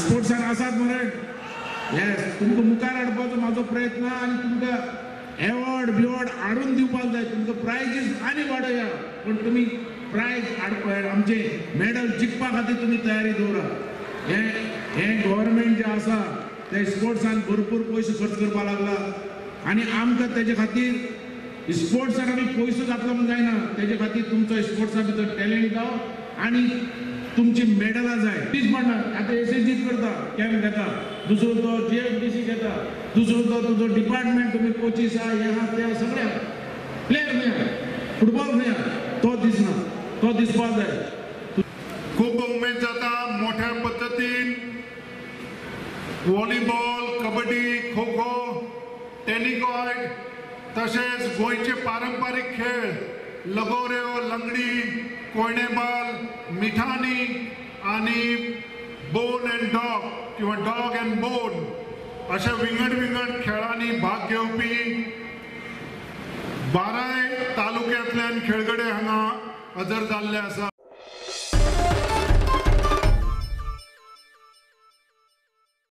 स्पोर्ट्सान आसात मरे? येस, तुमकां मुखार हाडपाचो म्हाजो प्रयत्न आनी तुमकां एवॉर्ड बिवॉर्ड हाडून दिवपाक जाय. तुमकां प्रायजीस आनी वाडोया, पूण तुमी प्रायज हाडपा आमचे मेडल जिखपा खातीर तुमी तयारी दवरा. हें हें गव्हर्मेंट जें आसा तें स्पोर्ट्सान भरपूर पयशे खर्च करपाक लागला आनी आमकां तेजे खातीर स्पोर्ट्सान आमी पयसो घातलो म्हूण जायना, तेजे खातीर तुमचो स्पोर्ट्सा भितर टॅलंट जावो आनी तुमची मेडलां जाय. तीच म्हणना आतां एसएसजी करता, कॅम्प घेता, दुसरो तो जीएफडीसी घेता, दुसरो तो तुजो डिपार्टमेंट, तुमी कोचीस आहा, हे आहा, ते आहा, सगळे आहा. प्लेयर खंय आहा, फुटबॉल खंय आहा, तो दिसना, तो दिसपाक जाय. खूब उमेद जाता मोठ्या पद्दतीन व्हॉलीबॉल, कबड्डी, खो खो, टेनिकॉयट तशेंच गोंयचे पारंपारीक खेळ लगोऱ्यो, लंगडी, कोयणेबाल, मिठानी आनी बोन अँड डॉग किंवा डॉग अँड बोन अशा विंगड विंगड खेळांनी भाग घेवपी 12 तालुक्यांतल्यान खेळगडे हांगा हजर जाल्ले आसा.